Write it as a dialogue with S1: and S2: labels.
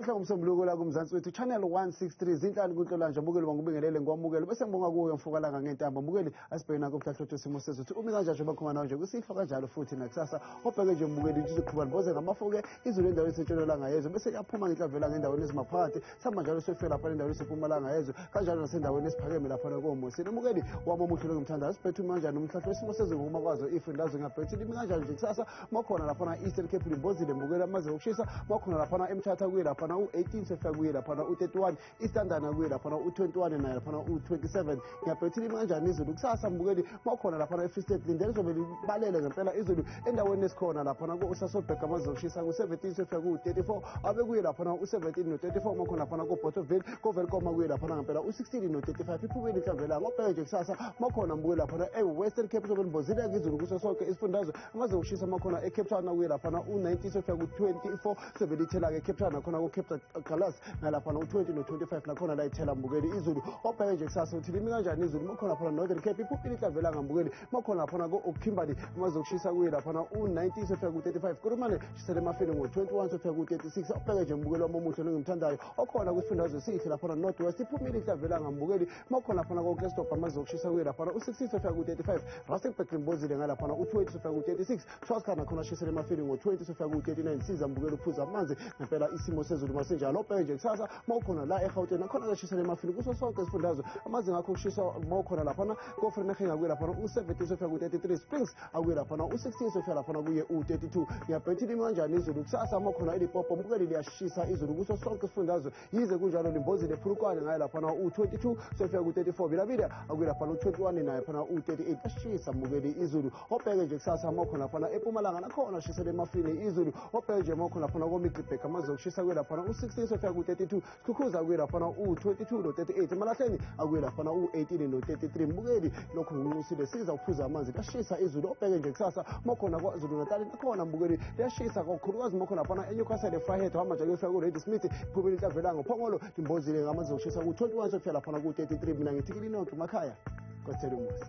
S1: Ngomsombuluko la kuMzansi wethu channel 163 zinhlanu kunhlolanja mbukeli wangubingelele ngwamukele bese ngibonga kuwe mfokalanga ngentamba mbukeli asibheke nakho umhlahlo simo sezulu umi kanjani njengoba khona nawe nje kusihlwa kanjalo futhi nakusasa obheke nje mbukeli izoqhuba liboze ngamafuke izulu endaweni esentshonalanga yezwe bese liyaphuma ngenhlavela ngendaweni ezimaphakathi sihamba njalo siyofika lapha endaweni esempumalanga yezwe kanjalo nasendaweni esiphakeme lapha koMosini mbukeli wami omuhle ngimthandayo sibhethe umi kanjani umhlahlo wesimo sezulu ngokuma kwazo ifundazwe ngabhethe limi kanjani nje kusasa makhona laphana Eastern Cape limbozile mbukeli amaze okushisa makhona laphana eMthatha kuye laphana u-18 sefika kuye laphana u-31 Istandana kuye laphana u-21 naye laphana u-27 ngiyabhethile imi kanjani izulu kusasa mbukeli makhona laphana e-Free State lindele lizobe libalele ngempela izulu endaweni esikhona laphana ku-Sasolburg amaze okushisa ku-17 sefika ku-34 abe kuye laphana u-17 no-34 makhona laphana ku-Bothaville koVelkoma kuye laphana ngempela u-16 no-35 iphumile inhlavela ngobheke nje kusasa makhona mbukeli laphana e-Western Cape lizobe limbozile izulu kuso sonke isifundazwe amaze okushisa makhona e-Cape Town akuye laphana u-19 sefika ku-24 sebelithela-ke e-Cape Town nakhona ku-Cape Galas nalaphana u-20 no-25 nakhona la ithela mbukeli izulu obheke nje kusasa uthi limi kanjani izulu makhona laphana Northern Cape iphuphile inhlavela mbukeli makhona laphana ko-Kimberley amaze okushisa kuye laphana u-19 sefika ku-35 Kurumane shisele emafini ngo-21 sefika ku-36 obheke nje mbukeli wami omuhle nongimthandayo okhona kwisifundazwe sihle laphana North West iphumile inhlavela ngambukeli makhona laphana ko-Klerksdorp amaze okushisa kuye laphana u-16 sefika ku-35 Rustenburg limbozile ngalaphana u-20 sefika ku-36 Twaska nakhona shisele emafini ngo-20 sefika ku-39 siza mbukeli uphuza amanzi ngempela isimo sezulu masinjalo obheke nje kusasa mawukhona la eGauteng nakhona kashisele emafini kuso sonke isifundazwe amazinga akho okushisa mawukhona laphana koVereeniging akuye laphana u-17 sefika ku-33 Springs akuye laphana u-16 sefika laphana kuye u-32 ngiyabhetha ilimi kanjani izulu kusasa makhona eLimpopo mbukeli liyashisa izulu kuso sonke isifundazwe yize kunjalo limbozile Polokwane ngaye laphana u-22 sefika ku-34 Bela-Bela akuye laphana u-21 naye phana u-38 ashisa mbukeli izulu obheke nje kusasa makhona laphana eMpumalanga nakhona shisele emafini izulu obheke nje makhona laphana koMiddelburg amazinga okushisa kuye laphana u-16 sefika ku-32 Skukuza kuye laphana u-22 no-38 Emalahleni akuye laphana u-18 no-33 mbukeli lokhu nginxusile siza uphuza amanzi liyashisa izulu obheke nje kusasa makhona KwaZulu Natal nakhona mbukeli liyashisa kakhulukazi makhona laphana eNewcastle eVryheid hamba njalo kuyofika ku-Ladysmith iphumile inhlavela ngoPhongolo limbozile ngamanzi okushisa ku-21 sefika laphana ku-33 mina ngithi kini nonke emakhaya kwathela umusa.